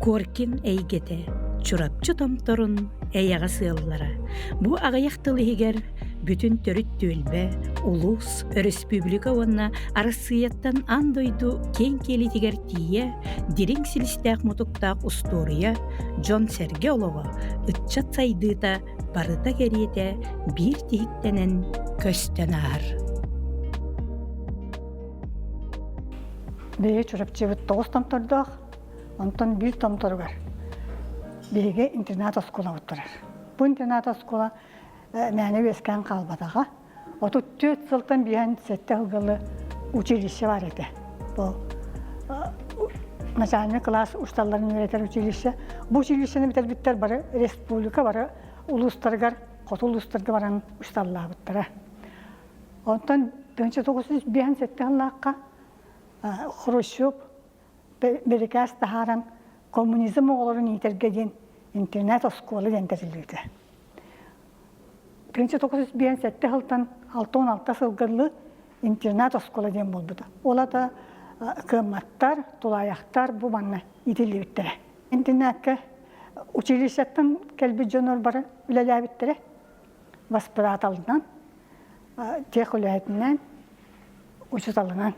Коркин эйгэтэ, Чурапчы томторун эйэҕэс ыаллара. Бу аҕыйах тыл иһигэр бүтүн төрүт түөлбэ, улуус, өрөспүүбүлүкэ уонна Арассыыйаттан аан дойду киэҥ киэлитигэр тиийэ дириҥ силистээх мутуктаах устуоруйа, дьон-сэргэ олоҕо, ыччат сайдыыта барыта кэриэтэ биир тиһиктэнэн көстөн ааһар. Биһиги Чурапчыбыт тоҕус томтордоох, онтон биир томторугар биһиги интернат оскуолабыт турар. Бу интернат оскуола мээнэ үөскээн хаалбатаҕа. 34 сылтан биһэн сэттэ сылгылы училище бар этэ. Бу начальный класс учууталларын үөрэтэр училище. Бу училищены бүтэрбиттэр бары республика бары улуустарыгар, хоту улуустарга баран учууталлаабыттара. Онтон 1957 сыллаахха Хрущев бирикээс таһааран коммунизм оҕолорун иитэргэ диэн интернат-оскуола диэн тэриллибитэ. 1957 сылтан 66 сылга дылы интернат-оскуола диэн буолбута. Ол ата кыамматтар, тулаайахтар бу манна иитиллибиттэрэ. Интернатка училищеттан кэлбит дьоннор бары үлэлээбиттэрэ. Воспитателынан, тех үлэһитинэн, учууталынан.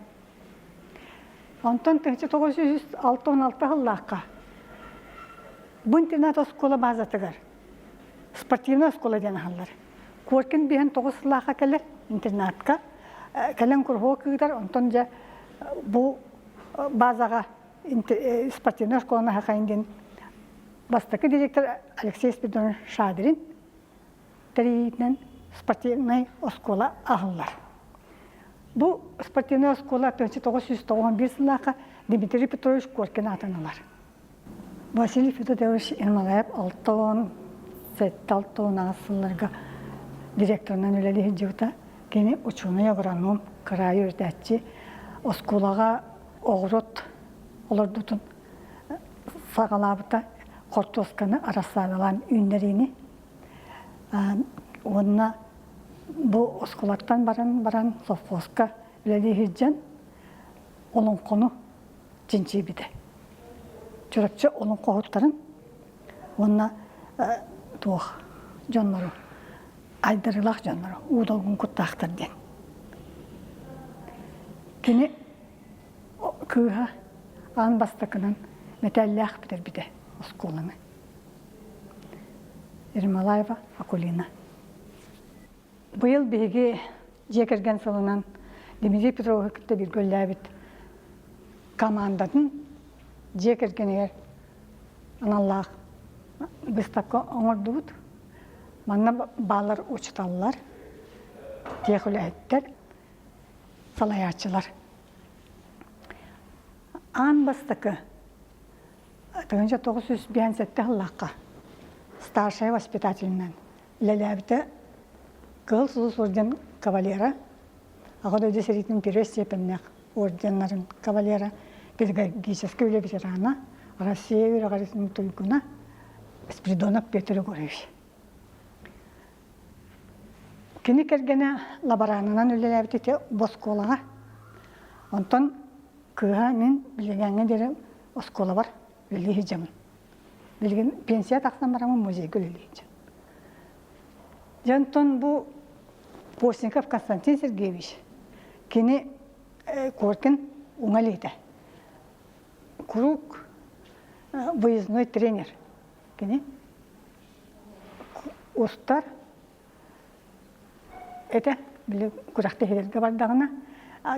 Онтон 1966 сыллаахха бу интернат оскуола базатыгар спортивнай оскуола диэн аһаллар. Коркин биһэн тоҕус сыллаахха кэлэр интернатка кэлэн куруһуок ыытар, онтон дьэ бу базаҕа спортивнай оскуоланы аһахайын диэн бастакы директор Алексей Спиридонович Шадрин тэрийиитинэн спортивнай оскуола аһыллар. Бу спортивнай оскуола 1991 сыллаахха Дмитрий Петрович Коркин аатын ылар. Василий Федотович Ермолаев 67-68 сылларга директорынан үлэлии сылдьыбыта. Кини учуонай агроном, кыраайы үөрэтээччи, оскуолаҕа оҕуруот олордутун саҕалаабыта, хортуосканы арассаадалаан үүннэриини Уонна бу оскуолаттан баран баран совхозка үлэлии сылдьан олоҥхону чинчийбитэ. Чурапчы олоҥхоһуттарын уонна туох дьоннору айдарыылаах дьоннору уу долгун куттаахтар диэн. Кини кыыһа аан бастакынан мэтээллээх бүтэрбитэ оскуоланы. Ермолаева Акулина. Быйыл биһиги дьиэ кэргэн сылынан Дмитрий Петровы кытта бииргэ үлэлээбит командатын дьиэ кэргэнигэр аналлаах выставка оҥордубут. Манна бааллар учууталлар, тех үлэһиттэр, салайааччылар. Аан бастакы 1957 сыллаахха старшай воспитателинэн үлэлээбитэ Кыһыл Сулус орден кавалера, Аҕа дойду сэриитин первой степеннээх орденнарын кавалера, педагогическай үлэ ветерана, Россия үөрэҕиритин туйгуна Спиридонов Петр Егорович. Кини кэргэнэ лаборанынан үлэлээбит ити оскуолаҕа. Онтон кыыһа мин билиҥҥэ диэри оскуолабар үлэлии сылдьабын. Билигин пенсия тахсан бараммын музейга үлэлии сылдьабын. Дьэ онтон бу Постников Константин Сергеевич кини Коркин уҥа илиитэ. Куруук выездной тренер. Кини устар этэ били күрэхтэһиилэргэ бардаҕына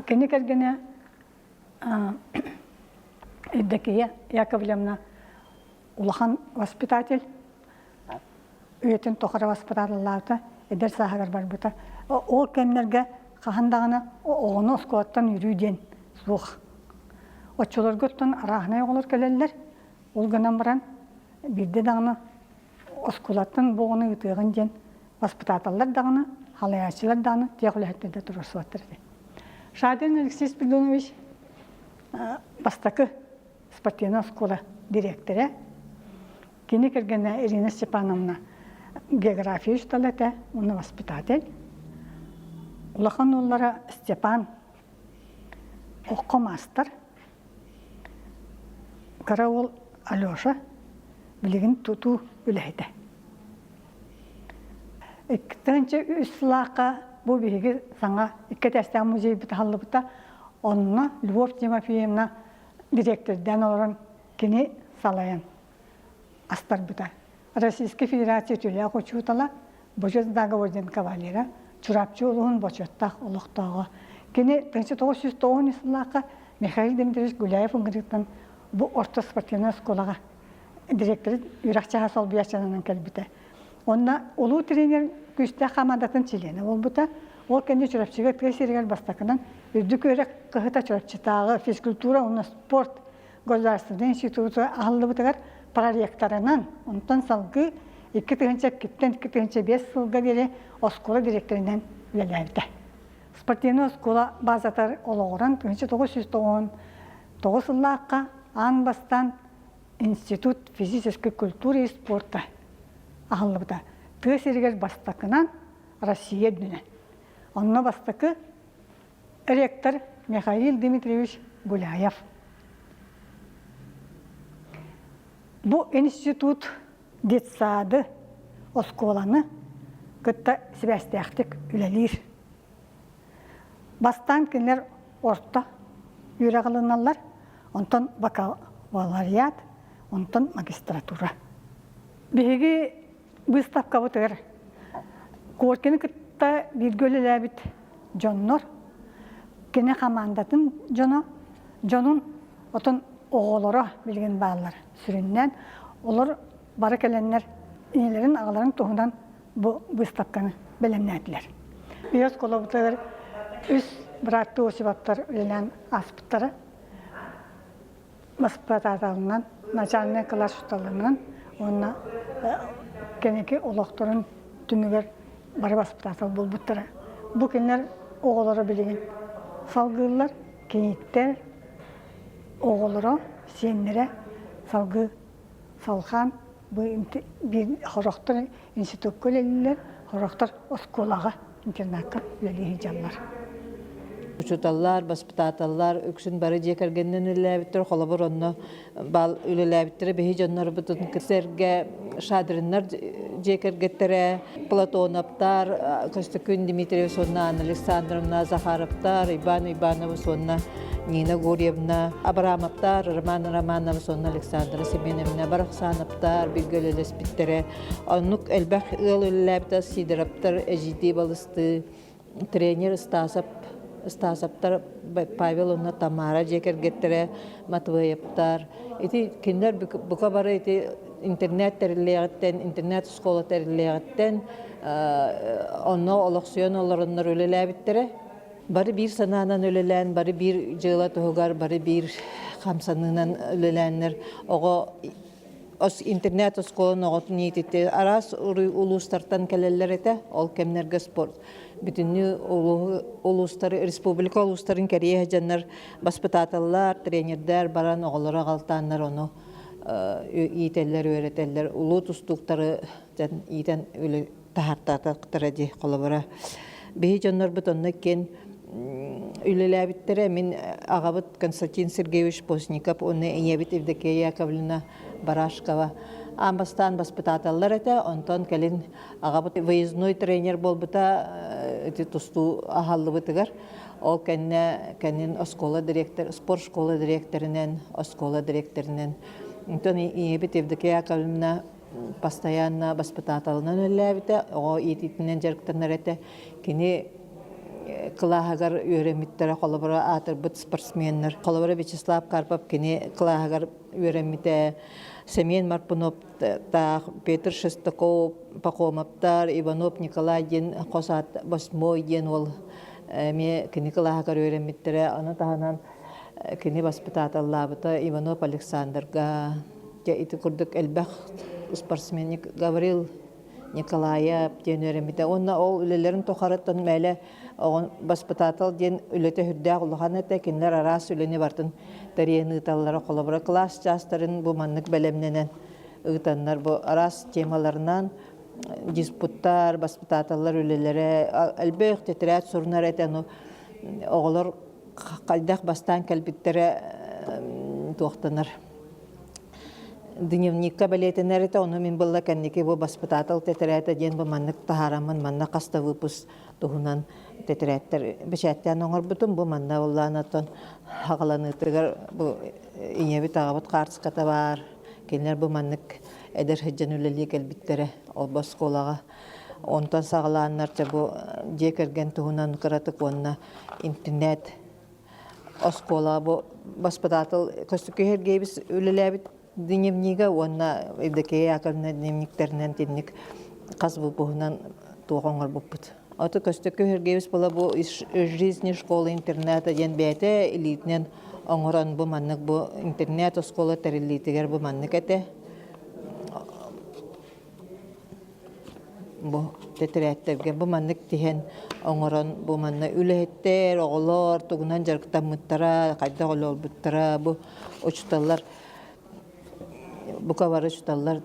кини кэргэнэ Евдокия Яковлевна улахан воспитатель үйэтин тухары воспитателлаабыта эдэр сааһыгар барбыта ол кэмнэргэ хаһан даҕаны оҕону оскуолаттан үүрүү диэн суох оччолорго оттон арааһынай оҕолор кэлэллэр ол гынан баран биирдэ даҕаны оскуолаттан бу оҕону ыытыаҕын диэн воспитателлар даҕаны, халайааччылар даҕаны тех үлэһиттэрдэ туруорсубаттар этэ. Шадин Алексей Спиридонович бастакы спортивнай оскуола дириэктэрэ. Кини кэргэнэ Ирина Степановна география учуутала этэ, уонна воспитатель. Улахан уоллара Степан окко маастар. Кыра уол Алеша билигин тутуу үлэһитэ. 2003 сыллаахха бу биһиги саҥа икки этээстээх музейбыт аһыллыбыта. Онно Любовь Тимофеевна дириэктэрдээн олорон кини салайан астарбыта. Российскай Федерация үтүөлээх учуутала Бочуот Знага орден кавалера, Чурапчы улууһун бочуоттаах олохтооҕо. Кини 1990 сыллаахха Михаил Дмитриевич Гуляев ыҥырыытынан бу орто спортивнай оскуолаҕа директорын үөрэх чааһа солбуйааччынан кэлбитэ. Онно улуу тренер күүстээх хамаандатын чилиэнэ буолбута. Ол кэннэ Чурапчыга тыа сиригэр бастакынан үрдүк үөрэх кыһыта Чурапчытааҕы физкультура уонна спорт государственнай института аһыллыбытыгар проректорынан, онтон салгыы 2002-ттэн 2005 сылга диэри оскуола директорынан үлэлээбитэ. Спортивнай оскуола базатар олоҕуран 1999 сыллаахха аан бастаан Институт физической культуры и спорта аһыллыбыта. Тыа сиригэр бастакынан Россия үрдүнэн. Онно бастакы ректор Михаил Дмитриевич Гуляев. Бу институт детсады, оскуоланы кытта сибээстээхтик үлэлиир. Бастаан кинилэр орто үөрэх ылыналлар, онтон бакалавриат, онтон магистратура. Биһиги быыстапкабытыгар Коркины кытта бииргэ үлэлээбит дьоннор, кини хамаандатын дьоно, дьонун отон оҕолоро билигин бааллар. Сүрүннээн олор бары кэлэннэр ийэлэрин аҕаларын туһунан бу быыстапканы бэлэмнээтилэр. Ийэ оскуолабытыгар үс бырааттыы Осиповтар үлэлээн ааспыттара. Баспатааталынан, начальнай кылаас учууталларынан уонна кэнники олохторун түмүгэр бары баспытаатал буолбуттара. Бу кинилэр оҕолоро билигин салгыыллар, киниттэр оҕолоро, сиэннэрэ салгыы салҕаан бу биир сорохтор институкка үлэлииллэр, сорохтор оскуолаҕа, интернакка үлэлии сылдьаллар. Учууталлар, баспытааталлар үксүн бары дьиэ кэргэнинэн үлэлээбиттэр, холобур онно бал үлэлээбиттэрэ биһи дьоннорбутун сэргэ Шадриннар дьиэ кэргэттэрэ, Платоновтар, Көстөкүүн Дмитриевич уонна Анна Александровна Захаровтар, Иван Иванович уонна Нина Гурьевна, Абрамовтар, Роман Романович уонна Александра Семеновна Барахсановтар бииргэ үлэлэспиттэрэ. Оннук элбэх ыал үлэлээбитэ Сидоровтар, эжидии балыстыы, тренер Стасов, Стасовтар Павел уонна Тамара дьиэ кэргэттэрэ, Матвеевтар. Ити кинилэр бука бары ити интернет тэриллиэҕиттэн, интернет оскуола тэриллиэҕиттэн онно олохсуйан олороннор үлэлээбиттэрэ. Бары биир санаанан үлэлээн, бары биир дьыала туһугар, бары биир хамсаныынан үлэлээннэр оҕо интернет оскуолан оҕотун иитити араас улуустартан кэлэллэр этэ. Ол кэмнэргэ спорт бүтүннүү улуустары, республика улуустарын кэрийэ сылдьаннар баспытааталлар, тренердэр баран оҕолору аҕалтааннар ону иитэллэр, үөрэтэллэр. Улуу тустууктары иитэн таһаартаатахтара дии холобура. Биһи дьоннорбут онно иккиэн үлэлээбиттэрэ. Мин аҕабыт Константин Сергеевич Постников уонна ийэбит Евдокия Яковлевна Барашкова аан бастаан баспытааталлар этэ. Онтон кэлин аҕабыт выездной тренер буолбута ити тустуу аһаллыбытыгар. Ол кэннэ кэннин оскуола директор, спорт школа дириэктэринэн, оскуола дириэктэринэн. Онтон ийэбит Евдокия Яковлевна постоянно баспытааталынан үлэлээбитэ, оҕо иитиитинэн дьарыктанар этэ. Кини кылааһыгар үөрэммиттэрэ, холобура аатырбыт спортсменнар. Холобура Вячеслав Карпов кини кылааһыгар үөрэммитэ, Семен Марпуновтаах, Петр Шестаков, Пахомовтар, Иванов Николай диэн хос аат восьмой диэн уол эмиэ кини кылааһыгар үөрэммиттэрэ. Ону таһынан кини баспытааталлаабыта Иванов Александрга, Дьэ ити курдук элбэх спортсмен Гаврил Николаев диэн үөрэммитэ. Уонна ол үлэлэрин тухарыттан мээлэ баспытаатал диэн үлэтэ сүрдээх улахан этэ. Кинилэр араас үлэни барытын тэрийэн ыыталлара. Холобура, кылаас чаастарын бу маннык бэлэмнэнэн ыытаннар бу араас темаларынан диспуттар, баспытааталлар үлэлэрэ элбэх тэтэрээт сурунар этэ. Ону оҕолор хайдах бастаан кэлбиттэрэ туохтанар. Дневникка бэлиэтэнэр этэ, ону мин булла кэнники бу баспытаатал тэтэрээтэ диэн бу маннык таһаараммын манна хас да выпуск туһунан тэтэрээттэр бэчээттээн оҥорбутум. Бу манна улаан оттон аҕаланыытыгар бу ийэбит аҕабыт хаартыската баар. Кинилэр бу маннык эдэр сылдьан үлэлии кэлбиттэрэ ол оскуолаҕа. Онтон саҕалааннар чэ бу дьиэ кэргэн туһунан кыратык уонна интернет оскуола бу баспытаатыл Көстүкү Сергеевич үлэлээбит дневнигэ уонна Евдокия Яковлевна дневниктэринэн тинник хас выпуһунан туох оҥорбуппут. Ото Көстөкү Сергеевич була бу из жизни школы интерната диэн бэйэтэ илиитинэн оҥорон бу маннык бу интернет оскуола тэриллиитигэр бу маннык этэ. Бу тэтэрээттэргэ бу маннык тиһэн оҥорон бу манна үлэһиттэр, оҕолор тугунан дьарыктаммыттара, хайдах олорбуттара бу учууталлар бука бары учууталлар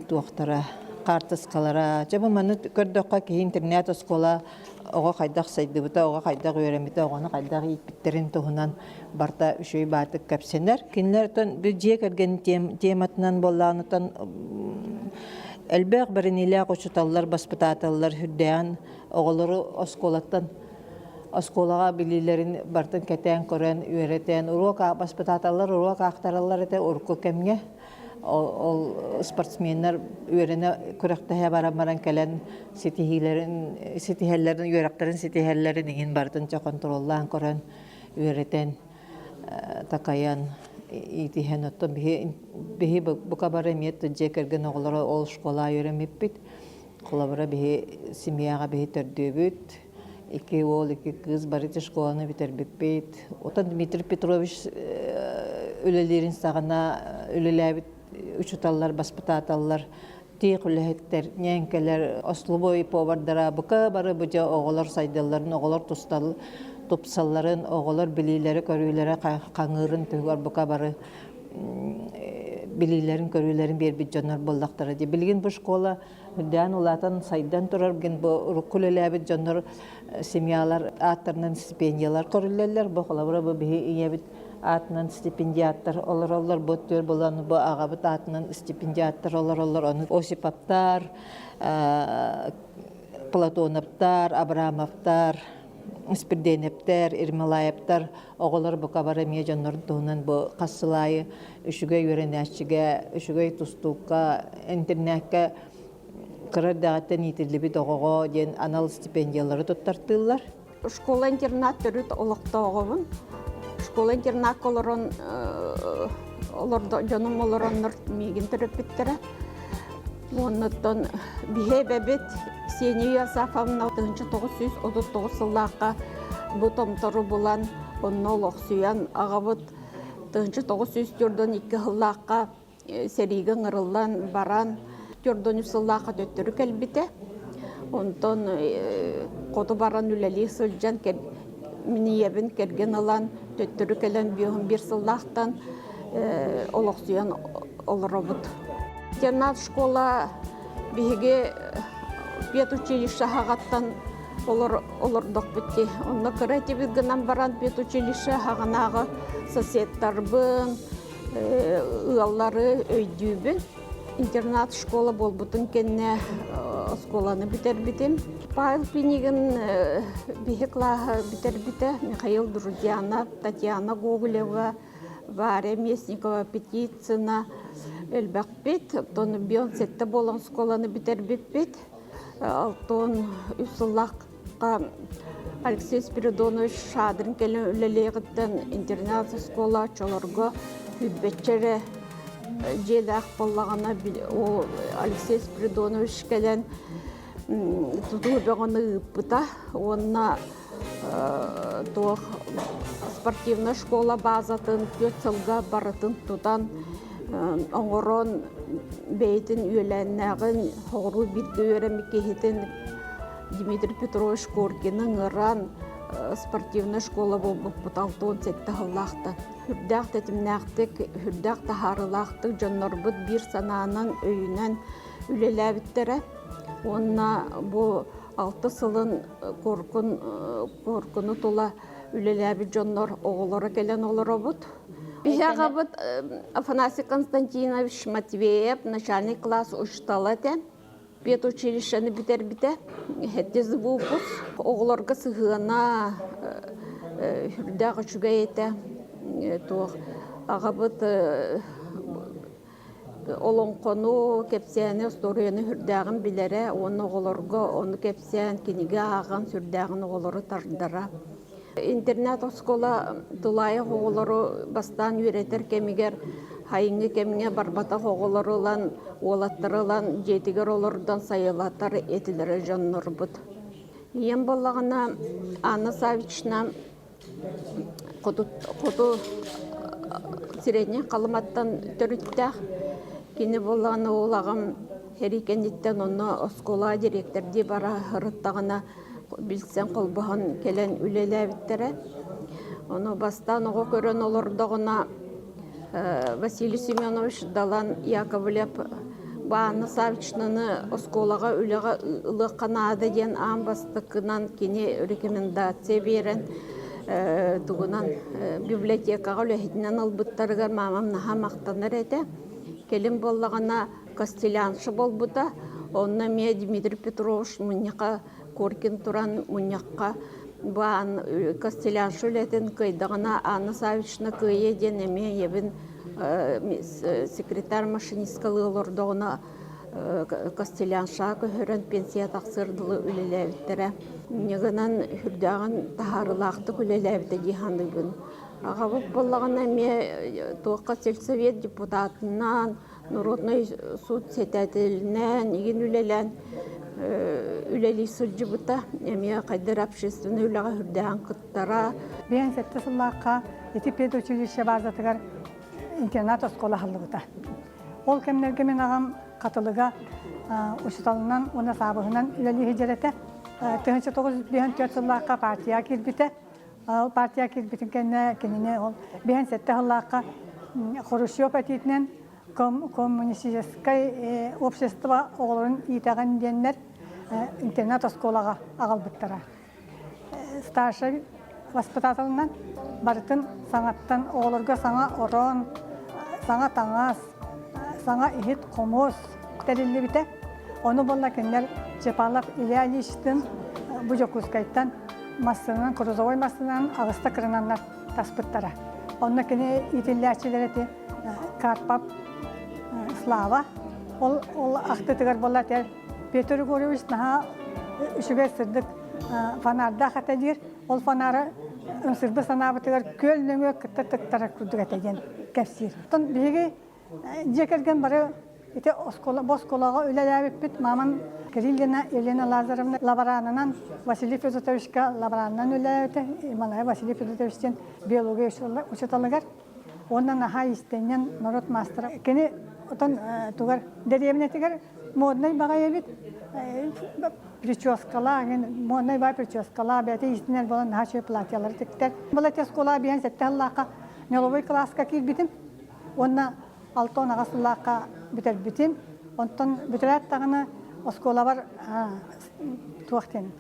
туохтара, хаартыскалара. Дьэ бу маны көрдөххө киһи интернет-оскуола оҕо хайдах сайдыбыта, оҕо хайдах үөрэммитэ, оҕону хайдах ииппиттэрин туһунан барыта үчүгэй баатык кэпсэнэр. Кинилэр оттон дьиэ кэргэн тематынан буоллаҕына элбэх бэриниилээх учууталлар, баспытааталлар үрдээн оҕолору оскуолаттан оскуолаҕа билиилэрин барытын кэтээн көрөн үөрэтэн уруок баспытааталлар уруок аахтараллар этэ урукку кэмҥэ ол спортсменнар үөрэнэ күрэхтэһэ баран баран кэлэн ситиһиилэрин ситиһэллэрин үөрэхтэрин ситиһэллэрин иһин барытын чэ хонтуруоллаан көрөн үөрэтэн такайан иитиһэн оттон биһи биһи бука бары эмиэ дьиэ кэргэн оҕолоро ол школа үөрэммиппит холобура биһи семьяҕа биһи төрдүөбүт икки уол, икки кыыс бары школаны бүтэрбиппит. Оттон Дмитрий Петрович үлэлиирин саҕана үлэлээбит учууталлар, баспытааталлар, тиэх үлэһиттэр, ньээҥкэлэр, ослубой повардара бука бары бу дьэ оҕолор сайдалларын, оҕолор тустал тупсалларын, оҕолор билиилэрэ-көрүүлэрэ хаҥыырын туһугар бука бары билиилэрин-көрүүлэрин биэрбит дьоннор буоллахтара дии. Билигин бу школа Үрдээн улаатан сайдан турар гин бу урукку үлэлээбит дьоннор семьялар ааттарынан стипендиялар көрүллэллэр. Бу холобура бу биһи ийэбит аатынан стипендиаттар олороллор. Бу түөр булан бу аҕабыт аатынан стипендиаттар олороллор. Ону Осиповтар, Платоновтар, Абрамовтар, Спирденептэр, Ермолаевтар оҕолор бука бары эмиэ дьоннорун туһунан бу хас сыл аайы үчүгэй үөрэнээччигэ, үчүгэй тустуукка, интернеккэ кыра эрдэҕиттэн иитиллибит оҕоҕо диэн анал стипендиялары туттартыыллар. Школа-интернат төрүт олохтооҕобун. Школа-интернакка олорон олордо дьонум олороннор миигин төрөппүттэрэ. Уоннуттан биһи эбэбит Ксения Асафовна 1939 сыллаахха бу томтору булан, онно олохсуйан аҕабыт 1942 сыллаахха сэриигэ ыҥырыллан баран 43 сыллаахха төттөрү кэлбитэ. Онтон хоту баран үлэлии сылдьан мин ийэбин кэргэн ылан төттөрү кэлэн 51 сыллаахтан олохсуйан олоробут. Интернат школа биһиги педучилище аһаҕаттан олордохпут дии. Онно кыра этибит гынан баран педучилище аһаҕынааҕы соседтарбын, ыаллары өйдүүбүн. Интернат школа буолбутун кэннэ оскуоланы бүтэрбитим. Павел Пинигин биһи кылааһы бүтэрбитэ. Михаил Друзьянов, Татьяна Гоголева, Варя Местникова, Петицына элбэхпит. Оттон бион сэттэ буолан оскуоланы бүтэрбиппит. Алтон үс сыллаахха Алексей Спиридонович Шадрин кэлин үлэлиэҕиттэн интернат оскуола оччолорго сүүрбэччэ эрэ дьиэлээх буоллаҕына ол Алексей Спиридонович кэлэн тутуу бөҕөнү ыыппыта уонна туох спортивнай школа базатын түөрт сылга барытын тутан оҥорон бэйэтин үөлээннээҕин соҕуруу бииргэ үөрэммит киһитин Дмитрий Петрович Коркины ыҥыран спортивнай школа буолбуппут 67 сыллаахтан үрдээх тэтимнээхтик үрдээх таһаарыылаахтык дьоннорбут биир санаанан өйүнэн үлэлээбиттэрэ уонна бу алта сылын Куоркун, Куоркуну тула үлэлээбит дьоннор оҕолоро кэлэн олоробут. Биһи аҕабыт Афанасий Константинович Матвеев начальник класс учуутала этэ. Педучилищены бүтэрбитэ. Сэттис выпуск. Оҕолорго сыһыана сүрдээх үчүгэй этэ. Туох аҕабыт олоҥхону, кэпсээни, остуоруйаны сүрдээҕин билэрэ уонна оҕолорго ону кэпсээн, кинигэ ааҕан сүрдээҕин оҕолору тардара. Интернат-оскуола тулаайах оҕолору бастаан үөрэтэр кэмигэр сайыҥҥы кэмҥэ барбатах оҕолору ылан, уолаттары ылан дьиэтигэр олордон сайылатар этилэрэ дьоннорбут. Ийэм буоллаҕына Анна Саввична хоту, хоту Средняя Халыматтан төрүттээх. Кини буоллаҕына уол аҕам сэрии кэнниттэн онно оскуола дириэктэрдии бара сырыттаҕына билсэн холбоһон кэлэн үлэлээбиттэрэ. Ону бастаан оҕо көрөн олордоҕуна Василий Семенович Далан Яковлев Анна Саввичнаны оскуолаҕа үлэҕэ ылыахха наада диэн аан бастакынан кини рекомендация биэрэн тугунан библиотекаҕа үлэһитинэн ылбыттарыгар маамам наһаа махтанар этэ. Кэлин буоллаҕына Костелянша буолбута. Онно эмиэ Дмитрий Петрович мунньахха Коркин туран мунньахха бу Костелянша үлэтин кыайдаҕына Анна Саввична кыайыа диэн эмиэ ийэбин секретарь машинисткалыы олордоҕуна Костеляншаҕа көһөрөн пенсия тахсыар дылы үлэлээбиттэрэ. Инньэ гынан сүрдээҕин таһаарыылаахтык үлэлээбитэ дии саныыбын. Аҕабыт буоллаҕына эмиэ туохха сельсовет депутатынан Народнай суут сэтээтэлинэн игин үлэлээн үлэлии сылдьыбыта. Эмиэ хайдах эрэ общественнай үлэҕэ сүрдээҕин кыттара. 57 сыллаахха ити педучилище базатыгар интернат оскуола аһыллыбыта. Ол кэмнэргэ мин аҕам Хатылыга учууталынан уонна саабыһынан үлэлии сылдьар этэ. 1954 сыллаахха партияҕа киирбитэ. Ол партия киирбитин кэннэ кинини ол 57 сыллаахха Хрущев этиитинэн коммунистическай общество оҕолорун иитэҕин диэннэр интернат оскуолаҕа аҕалбыттара. Старшай воспитателынан барытын саҥаттан оҕолорго саҥа орон, саҥа таҥас, саҥа иһит-хомуос тэриллибитэ. Ону буолла кинилэр Чепалов Илья Ильичтын бу Дьокуускайтан массыынанан, грузовой массыынанан аҕыста кырынаннар таспыттара. Онно кини иитиллээччилэр эти Карпов Слава ол, ол ахтытыгар буолла этэр Петр Егорович наһаа үчүгэй сырдык фонардаах этэ диир. Ол фонара ымсырбы санаабытыгар күөл нөҥүө кытта тыктарар курдук этэ диэн кэпсиир. Оттон биһиги Дьиэ кэргэн бары ити оскуола, бу оскуолаҕа үлэлээбиппит. Мамам Кириллина Елена Лазаревна лаборанынан Василий Федотовичка лаборанынан үлэлээбитэ. Малая Василий Федотович диэн биология учууталыгар. Уонна наһаа иистэнньэн норуот маастара. Кини отон тугар дэриэбинэтигэр моднай баҕайы эбит. Прическалаах, моднай баай прическалаах, бэйэтэ иистэнэр буолан наһаа үчүгэй платьялары тиктэр. Была оскуолаҕа биһэн сэттэ сыллаахха неловой кылааска киирбитим. Уонна 68 сыллаахха бүтэрбитим. Онтон бүтэрээт даҕаны оскуолабар туох диэн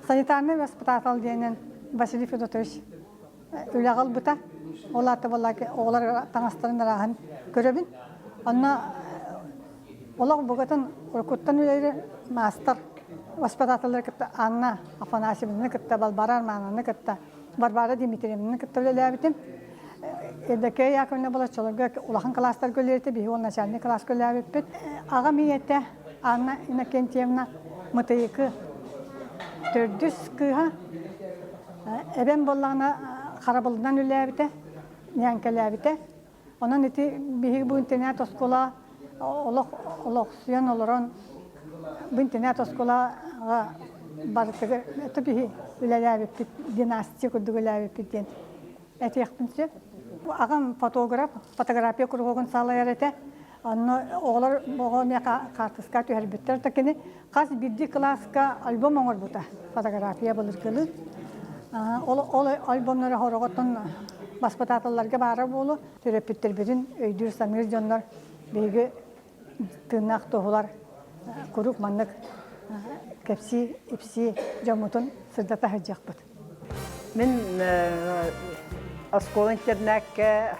санитарнай воспитатель диэнин Василий Федотович үлэҕэ ылбыта. Ол аата буолла оҕолор таҥастарын арааһын көрөбүн. Онно олох букатын уруккуттан үлэлиир маастар воспитателлары кытта Анна Афанасьевнаны кытта Балбара Армановны кытта Варвара Дмитриевнаны кытта үлэлээбитим. Евдокия Яковлевна была оччолорго улахан кылаастарга үлэлииртэ, биһиги ол начальник кылааска үлэлээбиппит. Аҕам ийэтэ Анна Иннокентьевна Мытыйыкы төрдүс кыыһа. Эбэм буоллаҕына харабылынан үлэлээбитэ, ньээҥкэлээбитэ. Онон ити биһиги бу интернат оскуола олох олохсуйан олорон бу интернат оскуолаҕа барытыгар это биһи үлэлээбиппит династия курдук үлэлээбиппит диэн этиэхпин сөп. Аҕам фотограф, фотография куруһуогун салайар этэ. Онно оҕолор оҕо миэхэ хаартыска түһэрбиттэр. Да кини хас биирдии кылааска альбом оҥорбута фотография былыргылыы. Ол, ол альбомнары хороҕоттон баспытааталларга баара буолу төрөппүттэрбитин өйдүүр саныыр дьоннор биһиги тыыннаах туоһулар куруук маннык кэпсии ипсии дьоммутун сырдата сылдьыахпыт. Мин. Оскуола-интернакка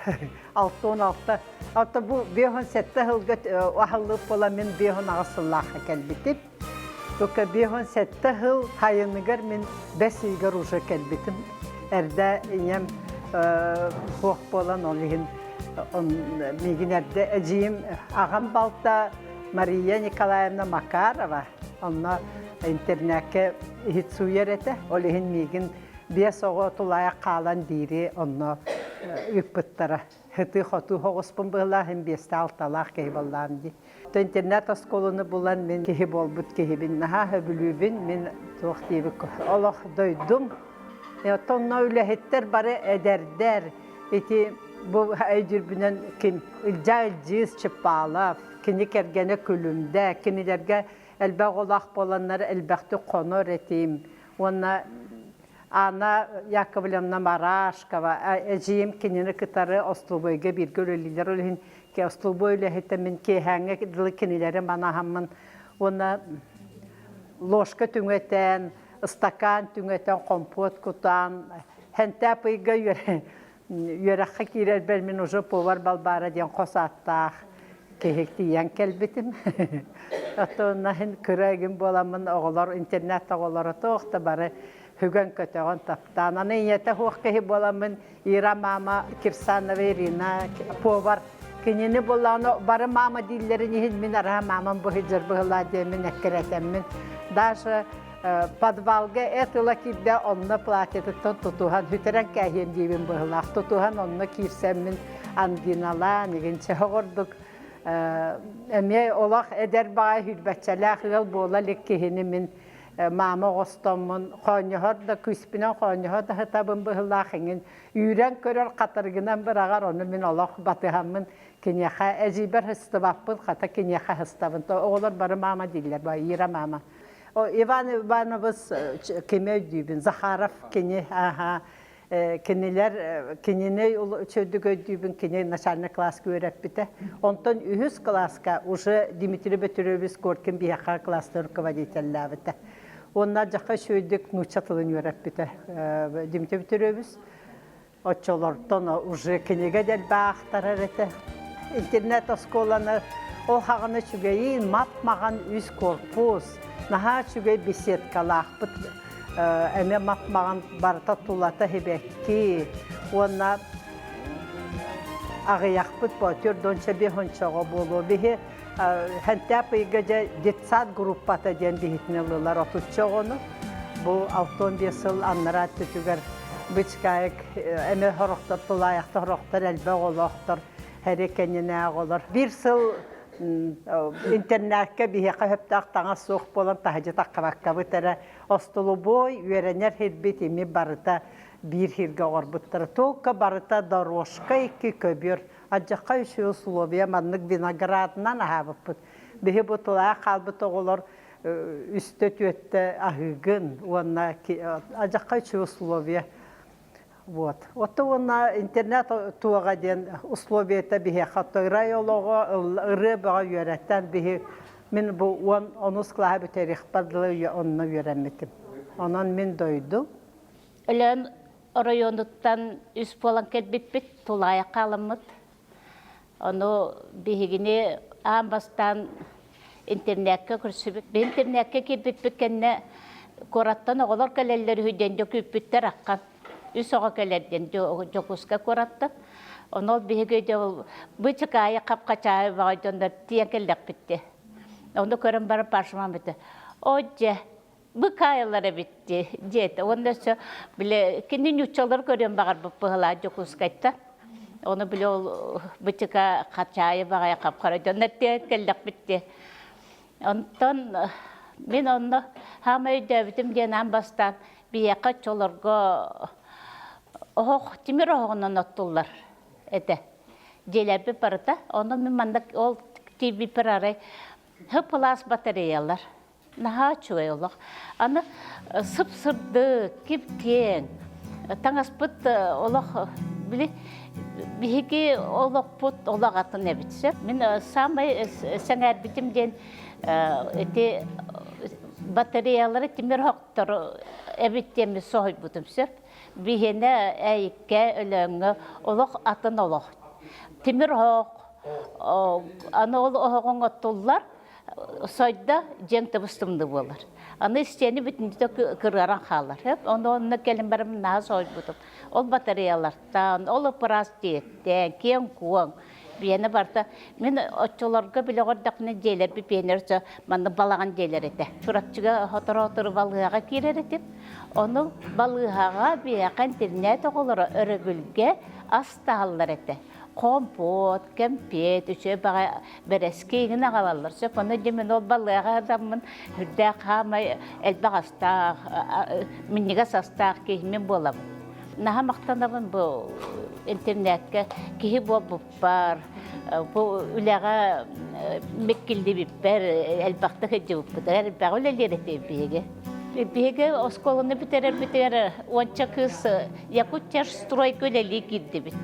66 Ото бу 57 сылга аһыллыып буола мин 58 сыллаахха кэлбитим. Только 57 сыл хайыныгар мин бэс ыйыгар уже кэлбитим. Эрдэ ийэм суох буолан ол иһин миигин эрдэ эдьиийим аҕам балта Мария Николаевна Макарова онно интернакка иһит сууйар этэ. Ол иһин миигин биэс оҕо тулаайах хаалан биири онно ыыппыттара. Һытыы-хотуу соҕуспун быһылаах, иһин биэстээх-алталаах киһи буоллаҕым дии. Интернет оскуоланы булан мин киһи буолбут киһибин наһаа сөбүлүүбүн. Мин туох диэбит олох дойдум. Оттон онно үлэһиттэр бары эдэрдэр. Ити бу өйдүүрбүнэн ким Ылдьаа Илдьиис Чыппаалов, кини кэргэнэ Күлүмдэ, кинилэргэ элбэх оҕолоох буоланнар элбэхтик хонор этим. Уонна Анна Яковлевна Марашкова, эдьиийим кинини кытары остолобуойга бииргэ үлэлииллэр. Ол иһин остолобуой үлэһитэ мин киэһээҥҥэ дылы кинилэри манаһаммын уонна ложка түҥэтэн, ыстакаан түҥэтэн, хомпуот кутан, хэнтээп ыйга үөрэххэ киирэрбэр мин уже повар Балбаара диэн хос ааттаах киһи тиийэн кэлбитим. Оттон кыра игин буоламмын оҕолор интернат оҕолоро туох да бары хүгэн көтөҕөн таптаан. Аны ийэтэ суох киһи буоламмын Ира мама Кирсанова Ирина повар кинини буоллаҕына бары мама дииллэрин иһин мин араа мамам быһыдьар быһылаа диэммин эккирэтэммин даже подвалга эт ыла киирдэ онно платьетыттан тутуһан сүтэрэн кээһиэм диибин быһылаах тутуһан онно киирсэммин ангиналаан игинчэ оҕордук эмиэ олох эдэр баҕай хүрбэччэлээх ыал буола илик киһини мин маама оҕостоммун хоонньоһор да күүспүнэн хоонньоһо да сытабын быһылаах иҥин үүрэн көрөр хатырыгынан быраҕар ону мин олох батыһаммын киниэхэ эдьиийбэр сыстыбаппын хата киниэхэ сыстабын оҕолор бары маама дииллэр Ира маама Иван Иванович кими өйдүүбүн Захаров кини аха кинилэр кинини үчүгэйдик өйдүүбүн кини начальный класска үөрэппитэ онтон үһүс класска уже Дмитрий Петрович Коркин биһиэхэ класстар руководителлээбитэ уонна дьаха үчүгэйдик нуучча тылын үөрэппитэ Дмитрий Петрович Оччолортон уже кинигэ дэлбээх этэ. Интернет оскуоланы ол хаҕана үчүгэйин мап-маҕан үс корпус, наһаа үчүгэй беседкалаахпыт эмиэ мап-маҕан барыта тулата сибэкки уонна аҕыйахпыт боотур донча бихончоҕо буолуо биһи Хэнтээп ыйга дьэ детсад группата диэн биһитини ыллылар отучча оҕону. Бу 65 сыл аннараа өттүтүгэр бычкаайык эмэ сорохтор тулаайахтар, сорохтор элбэх оҕолоохтор, хэри кэннинээҕи оҕолор. Биир сыл интернакка биһиэхэ сөптөөх таҥас суох буолан таһырдьа таххабаккабыт эрэ остолобуой үөрэнэр сирбит ими барыта биир сиргэ оҥорбуттара. Только барыта дорожка икки көбүөр Алдьархай үчүгэй условия маннык виноградынан аһаабыппыт. Биһи бу тулаайах хаалбыт оҕолор үстэ түөттэ аһыыгын уонна алдьархай үчүгэй условия. Вот. Отто уонна интернет туоҕа диэн условията биһиэхэ ырай олоҕо ырыа бөҕө үөрэтэн биһи мин бу уон онус кылааһы бүтэриэхпэр дылы онно үөрэммитим. Онон мин дойдум. Өлөөн оройуонуттан үс буолан кэлбиппит, тулаайах хааламмыт. Ону биһигини аан бастаан интернеккэ көрсүбүт. Интернеккэ киирбиппит кэннэ куораттан оҕолор кэлэллэр үһү диэн дьокүүппүттэр аххан. Үс оҕо кэлэр диэн Дьокуускай куораттан. Ону ол биһиги бычыкаайы хап-хачаайы баҕай дьоннор тиийэн кэллэхпит дии. Ону көрөн баран Пашамам этэ, «О дьэ, быкаайылар эбит дии диэтэ уонна өссө били кини ньуччалары көрүөн баҕарбыт быһылаах Дьокуускайтан ону били ол бычыка хачаайы баҕайы хапхара дьоннор тиийэн кэллэхпит дии онтон мин онно хаамай өйдөөбүтүм диэн аан бастаан биһиэхэ оччолорго оһох тимир оһоҕунан оттуллар этэ дьиэлэрбит барыта ону мин манна ол тиийбиппэр арай һып-ылаас батареялар Наһаа үчүгэй олох. Аны сып-сырдык, кип-киэҥ. Таҥаспыт олох били биһиги олохпут олох атын эбит сөп. Мин саамай сэҥээрбитим диэн ити батареялары тимир оһохтору эбит диэммин соһуйбутум сөп. Биһиэнэ Ээйиккэ, Өлөөҥҥө олох атын олох. Тимир оһох, аны ол оһоҕуҥ оттуллар, сойдо дьиэҥ тыбыс-тымныы буолар. Аны истиэни бүтүннүүтэ кырыаран хаалар. Ону онно кэлин баран наһаа соһуйбутум. Ол батареялартан, ол ыпыраас дьиэттэн, киэҥ-куоҥ биэнэ барыта. Мин оччолорго билэ олордохпуна дьиэлэрбит биэнэр өссө маннык балаҕан дьиэлэр этэ. Чурапчыга сотору-сотору балыыһаҕа киирэр этим. Ону балыыһаҕа биһиэхэ интернет оҕолоро өрөбүлгэ ас таһаллар этэ. Компот, кэмпиэт, үчүгэй баҕайы бэрэски игин аҕалаллар. Сөп ону дьэ мин ол балыыһаҕа сытаммын үрдээх хаамай элбэх астаах, минньигэс астаах киһи буолабын. Наһаа махтанабын бу интернеткэ киһи буолбуппар, бу үлэҕэ миккиллибиппэр элбэхтик сылдьыбыппытыгар элбэҕи үлэлиир этибит биһиги. Биһиги оскуоланы бүтэрэрбитигэр уонча кыыс Якутяжстройга үлэлии киирдибит.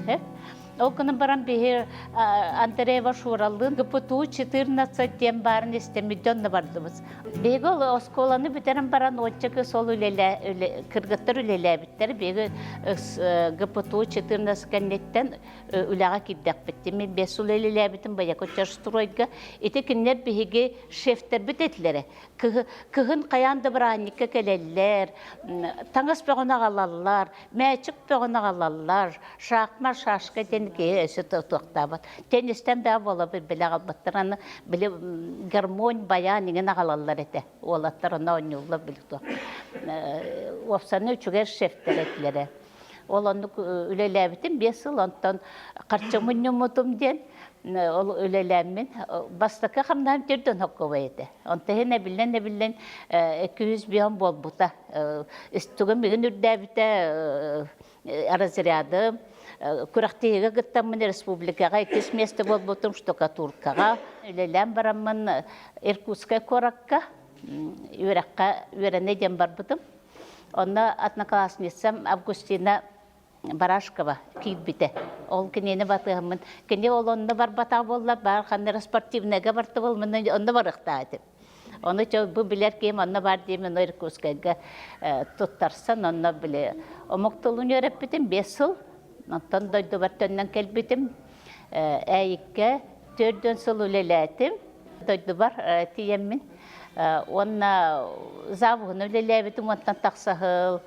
Ол гынан баран биһи Андреева Шураллыын ГПТУ 14 диэн баарын истэммит дьонно бардыбыт. Биһиги ол оскуоланы бүтэрэн баран уонча кыыс ол үлэлээ, кыргыттар үлэлээбиттэр. Биһиги ГПТУ 14 кэнниттэн үлэҕэ киирдэхпит. Мин 5 сыл үлэлээбитим Якутяжстройга. Ити кинилэр биһиги шефтэрбит этилэрэ. Кыһын хайаан да бырааһынньыкка кэлэллэр, таҥас бөҕөнү аҕалаллар, мээчик бөҕөнү аҕалаллар, шахмат, шашка диэн киһи өссө туохтаабат. Теннистэн бэҕэ буолабыт били аҕалбыттар аны били гармонь, баян иҥин аҕалаллар этэ. Уолаттар онно оонньууллар били туох. Уопсаны үчүгэй шефтэр этилэрэ. Ол оннук үлэлээбитим 5 сыл, онтон харчы мунньуммутум диэн ол үлэлээммин бастакы хамнаһым төрдөн хоккобай этэ. Онто иһин эбиллэн-эбиллэн 205 буолбута. Тугум бүгүн үрдээбитэ разряды күрэхтэһиигэ кыттаммын республикаҕа иккис миэстэ буолбутум штукатуркаҕа үлэлээн бараммын Иркутскай куоракка үөрэххэ үөрэнэ диэн барбытым. Онно одноклассницам Августина Барашкова киирбитэ. Ол кинини батыһаммын, кини ол онно барбатах буолла, баар ханна эрэ спортивнайга барта буолмун, онно барыахтаах этим. Ону бу билэр киһим онно бар диэмин Иркутскайга туттарсан, онно били омук тылын үөрэппитим 5 сыл. Онтон дойдубар төннөн кэлбитим. Ээйиккэ 4 сыл үлэлээтим. Дойдубар тиийэммин уонна завуһун үлэлээбитим уонтан тахса сыл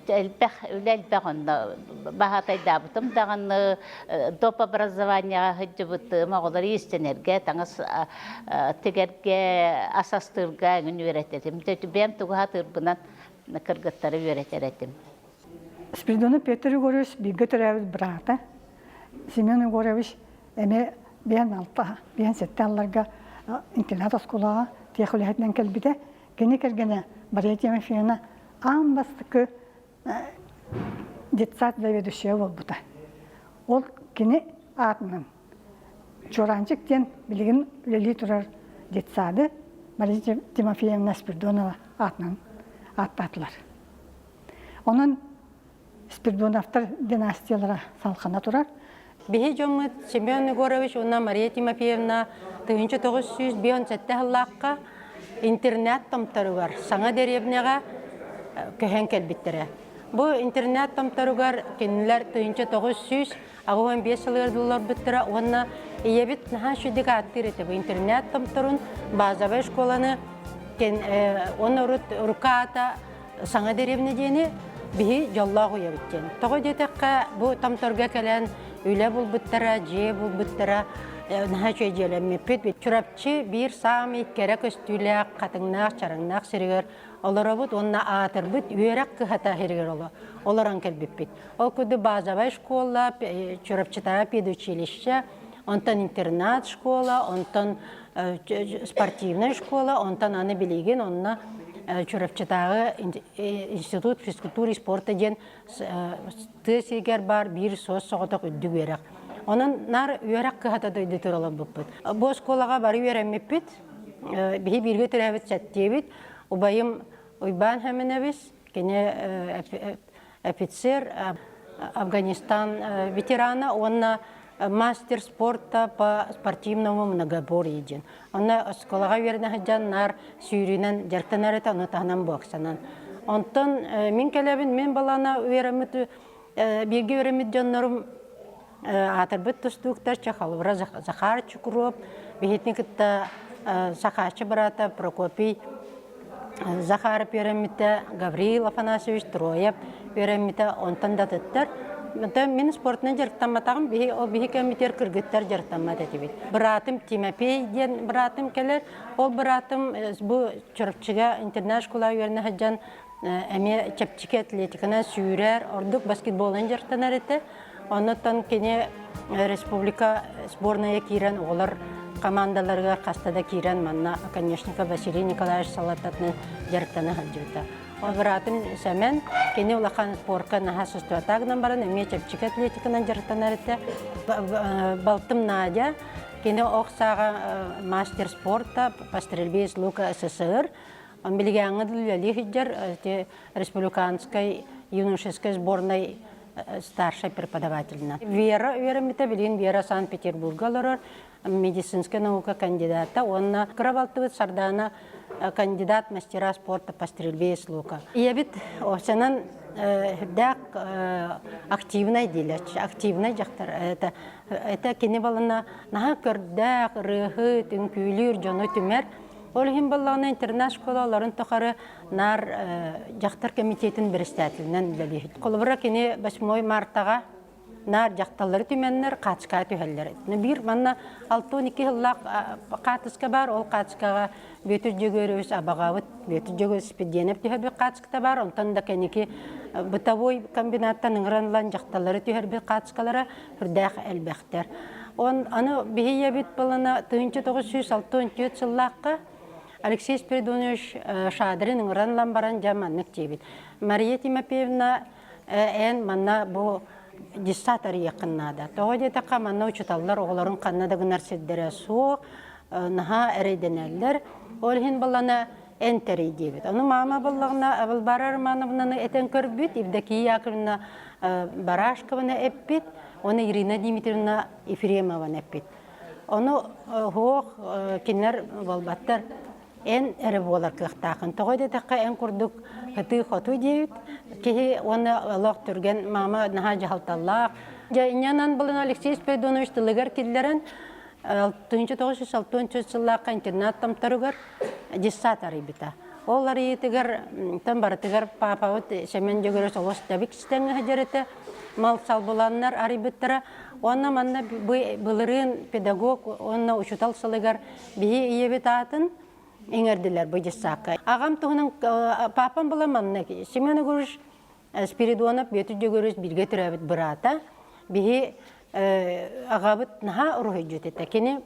элбэх үлэ элбэх онно баһаатайдаабытым даҕаны доп образованиеҕа сылдьыбытым оҕолор иистэнэргэ таҥас тигэргэ ас астыырга эҥин үөрэтэрим бэйэм тугу сатыырбынан кыргыттары үөрэтэр этим Спиридонов Петр Егорович бииргэ төрөөбүт быраата Семен Егорович эмиэ биэн алта, биэн сэттэ алларга интернат оскуолаҕа тех үлэһитинэн кэлбитэ. Кини кэргэнэ Мария Тимофеевна аан бастакы детсад заведующая буолбута. Ол кини аатынан Чуораанчык диэн билигин үлэлии турар детсады Мария Тимофеевна Спиридонова аатынан ааттаатылар. Онон Спиридоновтар династиялара салҕана турар. Биһи дьоммут Семен Егорович уонна Мария Тимофеевна 1957 сыллаахха интернат томторугар саҥа дэриэбинэҕэ көһөн кэлбиттэрэ. Бу интернат томторугар кинилэр 1985 сылыгар олорбуттара уонна ийэбит наһаа үчүгдүк ааттыыр этэ бу интернат томторун базовай школаны уонна урут рука аата Саҥа дэриэбинэ диэни биһи дьоллоох уйабыт диэн. Тоҕо диэтэххэ, бу Томторго кэлэн үлэ булбуттара, дьиэ булбуттара, наһаа үчүгэй дьиэлэммиппит. Чурапчы биир саамай кэрэ көстүүлээх, хатыҥнаах, чараҥнаах сиригэр олоробут уонна аатырбыт үөрэх кыһата сиригэр олорон кэлбиппит. Ол курдук базовай школа, Чурапчытааҕы педучилище, онтон интернат школа, онтон спортивная школа, онтон аны билигин онно Чурапчытааҕы институт физкультуры и спорта диэн тыа сиригэр баар биир суос соҕотох үрдүк үөрэх. Онон наар үөрэх кыһата дойдутугар олорбуппут. Бу оскуолаҕа бары үөрэммиппит. Биһи бииргэ төрөөбүт сэттиэбит. Убайым Уйбаан Хэминэбис, кини офицер, Афганистан ветерана уонна мастер спорта по спортивному многоборью диэн. Онно оскуолаҕа үөрэнэ сылдьан наар сүүрүүнэн дьарыктанар этэ, ону таһынан боксанан. Онтон мин кэлэбин, мин балана үөрэммит, бииргэ үөрэммит дьоннорум аатырбыт тустууктар Чахалыбыра Захар Чукуруоп, биһитини кытта Сахааччы быраата Прокопий Захаров үөрэммитэ, Гавриил Афанасьевич Троев үөрэммитэ, онтон да атыттар. Онтон мин спортунан дьарыктамматаҕым, биһи, ол биһи кэммитигэр кыргыттар дьарыктаммат этибит. Быраатым Тимофей диэн быраатым кэлэр. Ол быраатым бу Чурапчыга интернат школа үөрэнэ сылдьан эмиэ чэпчэки атлетиканан сүүрэр, ордук баскетболунан дьарыктанар этэ. Оннуттан кини республика сборная киирэн оҕолор командаларыгар хаста да киирэн манна оконечников Василий Николаевич салалтатынан дьарыктана сылдьыбыта. Ол быраатым Сэмэн, кини улахан спорка наһаа сыстыбата гынан баран эмиэ чэпчэки атлетиканан дьарыктанар этэ. Балтым Надя, кини ох сааҕа мастер спорта по стрельбе из лука СССР. Билигааҥҥа үлэлии сылдьар республиканскай юношескай сборнай старшай преподавательна. Вера үөрэммитэ, билигин Вера Санкт-Петербурга олорор, медицинскэй наука кандидата уонна кыра балтыбыт Сардана кандидат мастера спорта по стрельбе из лука. Ийэбит Овсянан үрдээх активнай диилэр, активнай дьахтар. Это, это кини балына наһаа көрдөөх, ырыаһыт, үҥкүүлүүр дьону түмэр. Ол иһин баллаҕына интернат школа олорун тухары наар дьахтар комитетин председателинэн үлэлиир. Холобура кини 8 мартаҕа наар дьахталлары түмэннэр хаачыкаҕа түһэллэр. Биир манна 62 сыллаах хаатыска баар, ол хаачыкаҕа Бүөтүр Дьөгүөрүбүс абаҕабыт Бүөтүр Дьөгүөрүс Спирдиэнэп түһэрбит хаачыката баар, онтон да кэнники бытовой комбинаттан ыҥыран ылан дьахталлары түһэрбит хаачыкалара үрдээх элбэхтэр. Он аны биһи ийэбит балана 1964 сыллаахха Алексей Спиридонович Шадрин ыҥыран ылан баран дьэ маннык диэбит. Мария Тимофеевна эн манна бу детсад арыйыаххын наада. Тоҕо диэтэххэ манна учууталлар оҕолорун ханна да гынар сирдэрэ суох, наһаа эрэйдэнэллэр. Ол иһин балана эн тэрий диэбит. Ону мама баллаҕына Балбара Романовнаны этэн көрбүт, Евдокия Яковлевна Барашкованы эппит, уонна Ирина Дмитриевна Ефремованы эппит. Ону суох кинилэр буолбаттар эн эрэ буолар кыахтааххын. Тоҕо диэтэххэ эн курдук ытыы-хотуу диэбит киһи уонна олох түргэн мама наһаа дьаһалталлаах. Дьэ инньэнэн булан Алексей Спиридонович тылыгар киллэрэн 1964 сыллаахха интернат томторугар детсад арыйбыта. Ол арыйыытыгар тан барытыгар паапабыт Семен Дьөгүөрөс олус тэбик истэҥҥэ сылдьар этэ. Мал-сал буланнар арыйбыттара. Уонна манна былырыын педагог уонна учуутал сылыгар биһи ийэбит аатын иҥэрдилэр бу детсадка. Аҕам туһунан папам была маннык Семен Егорович Спиридонов Бүөтүр Дьөгүөрүс бииргэ төрөөбүт быраата. Биһи аҕабыт наһаа уруһуйдьут этэ. Кини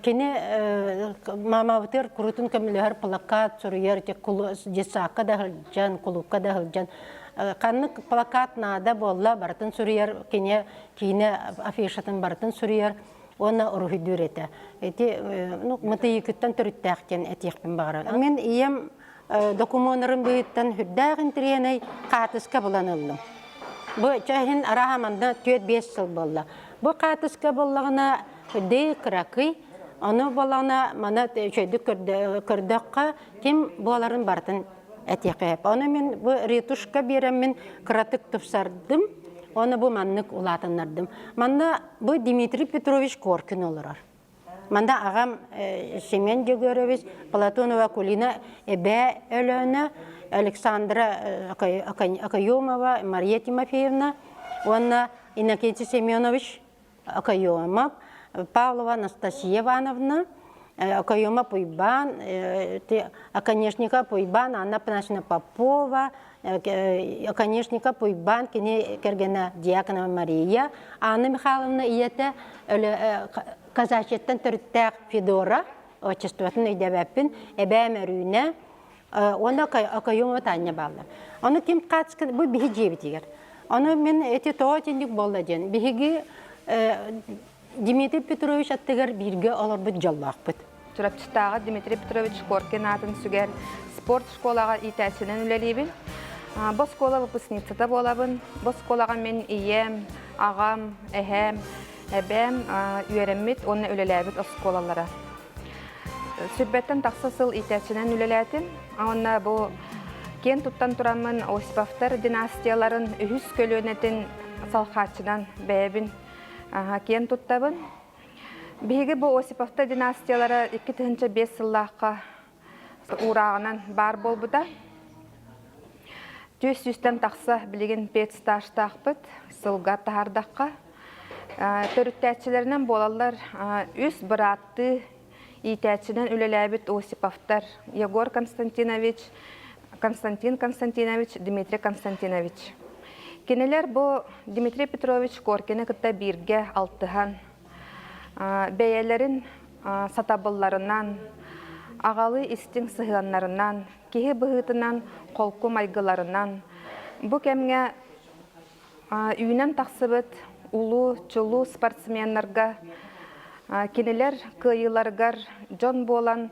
кини маамабытыгар курутун көмөлөһөр плакат суруйар детсадка да сылдьан кулуупка да сылдьан ханнык плакат наада буолла барытын суруйар кини киинэ афишатын барытын суруйар уонна уруһуйдуур этэ ити ну мытыйыкыттан төрүттээх диэн этиэхпин баҕарабын мин ийэм докумуоннарын быһыттан үрдээх интэриэһинэй хаатыска булан ыллым Бу чэһин арааһа манна 4-5 сыл буолла. Бу хаатыска буоллаҕына дыы кыракый, ону буоллаҕына маны үчүгэйдик көрдөххө ким буоларын барытын этиэххэ сөп. Ону мин бу ретушка биэрэммин кыратык тупсардым, ону бу маннык улаатыннардым. Манна бу Дмитрий Петрович Коркин олорор. Манда аҕам Семен Дьөгүөрэбис, Платонова Акулина эбээ Өлөөнө, Александра Акаемова, Мария Тимофеевна уонна Иннокентий Семенович Акаемов, Павлова Анастасия Ивановна, Акаемов Уйбаан, Оконешников Уйбаан, Анна Афанасьевна Попова, Оконешников Уйбаан кини кэргэнэ Дьяконова Мария, Анна Михайловна ийэтэ казачьяттан төрүттээх Федора, отчествотын өйдөбөппүн, эбээм Өрүүнэ, уонна Окоемова Таня бааллар. Ону ким хаацкын бу биһи дьиэбитигэр. Ону мин эти тоҕо итинник буолла диэн биһиги Дмитрий Петрович аттыгар бииргэ олорбут дьоллоохпут. Чурапчытааҕы Дмитрий Петрович Коркин аатын сүгэр спорт школаҕа иитээччинэн үлэлиибин. Бу оскуола выпускницата буолабын. Бу оскуолаҕа мин ийэм, аҕам, эһээм, эбээм үөрэммит уонна үлэлээбит оскуолалара. Сүрбэттэн тахса сыл иитээччинэн үлэлээтим. Уонна бу Киэн туттан тураммын Осиповтар династияларын үһүс көлүөнэтин салхааччынан бэйэбин киэн туттабын. Биһиги бу Осиповтар династиялара 2005 сыллаахха уурааҕынан баар буолбута. Түөс сүүстэн тахса билигин педстажтаахпыт, сылга таһаардахха. Төрүттээччилэринэн буолаллар үс бырааттыы иитээччинэн үлэлээбит Осиповтар Егор Константинович, Константин Константинович, Дмитрий Константинович. Кинилэр бу Дмитрий Петрович Коркины кытта бииргэ алтыһан, бэйэлэрин сатабылларынан, аҕалыы истиҥ сыһыаннарынан, киһи быһыытынан холку майгыларынан бу кэмҥэ үүнэн тахсыбыт улуу, чулуу спортсменнарга кинилэр кыайыыларыгар дьон буолан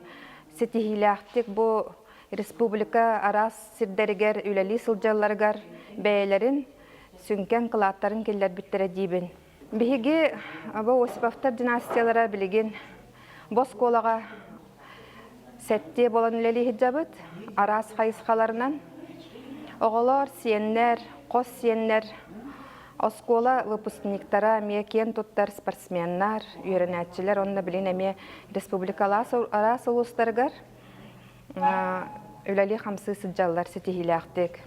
ситиһиилээхтик бу республика араас сирдэригэр үлэлии сылдьалларыгар бэйэлэрин сүҥкэн кылааттарын киллэрбиттэрэ диибин. Биһиги бу Осиповтар династиялара билигин бу оскуолаҕа сэттиэ буолан үлэлии сылдьабыт араас хайысхаларынан. Оҕолор, сиэннэр, хос сиэннэр, оскуола выпускниктара эмиэ киэн туттар спортсменнар, үөрэнээччилэр уонна билин эмиэ республика араас улуустарыгар үлэлии-хамсыы сылдьаллар ситиһиилээхтик.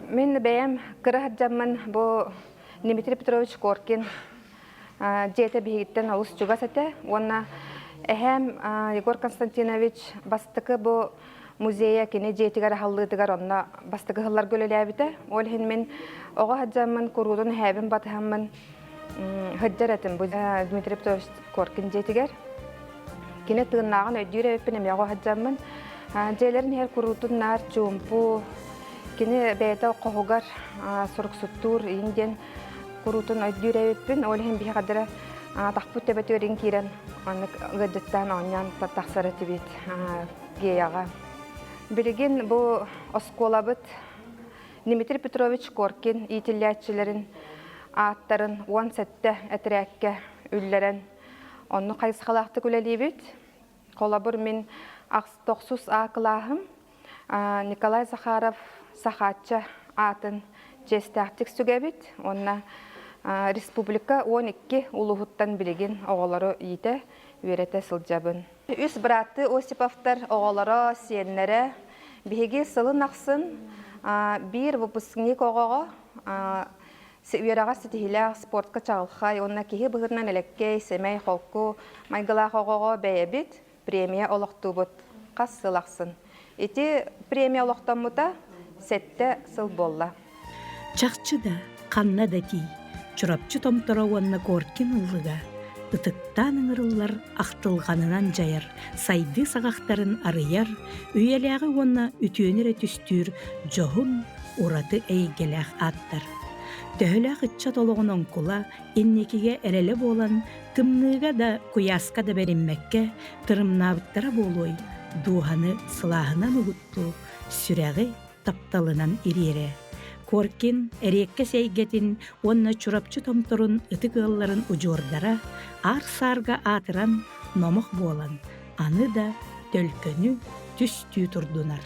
Мин бэйэм кыра сылдьаммын бу Дмитрий Петрович Коркин дьиэтэ биһигиттэн олус чугас этэ уонна эһээм Егор Константинович бастакы бу музейа кини дьиэтигэр аһыллыытыгар онно бастакы сылларга үлэлээбитэ. Ол иһин мин оҕо сылдьаммын куруутун эһээбин батыһаммын сылдьар этим бу Дмитрий Петрович Коркин дьиэтигэр. Кини тыыннааҕын өйдүүр эбиппин эмиэ оҕо сылдьаммын. Дьиэлэрин иһэр куруутун наар чуумпу, кини бэйэтэ хоһугар суруксуттуур иин диэн куруутун өйдүүр эбиппин. Ол иһин биһи хадара тахпыт төбөтүгэр иин киирэн оннук ыалдьыттаан оонньоон тахсар этибит Геяҕа. Билигин бу оскуолабыт Дмитрий Петрович Коркин иитиллээччилэрин ааттарын 17 этэрээккэ үллэрэн оннук хайысхалаахтык үлэлиибит. Холобур, мин тохсус А кылааһым Николай Захаров Сахаачча аатын чиэстээхтик сүгэбит уонна республика 12 улууһуттан билигин оҕолору иитэ, үөрэтэ сылдьабын. Үс бырааттыы Осиповтар оҕолоро, сиэннэрэ биһиги сылын ахсын биир выпускник оҕоҕо үөрэҕэр ситиһиилээх, спортка чаҕылхай уонна киһи быһыытынан элэккэй, сэмэй, холку майгылаах оҕоҕо бэйэбит премия олохтуубут хас сыл ахсын. Ити премия олохтоммута сэттэ сыл буолла. Чахчы да, ханна да тиий, Чурапчы томторо уонна Коркин ыллыга ытыктаан ыҥырыллар ахтылҕанынан дьайар, сайдыы саҕахтарын арыйар, үйэлээҕи уонна үтүөнү эрэ түстүүр дьоһун, ураты эйгэлээх ааттар. Төһөлөөх ыччат олоҕун оҥкула инникигэ эрэлэ буолан, тымныыга да, куйааска да бэриммэккэ тырымнаабыттара буолуой, дууһаны сылааһынан угуттуу, сүрэҕи тапталынан ириэрэ. Коркин эриэккэс эйгэтин уонна Чурапчы томторун ытык ыалларын удьуордара аар-саарга аатыран номох буолан, аны да төлкөнү түстүү турдунар.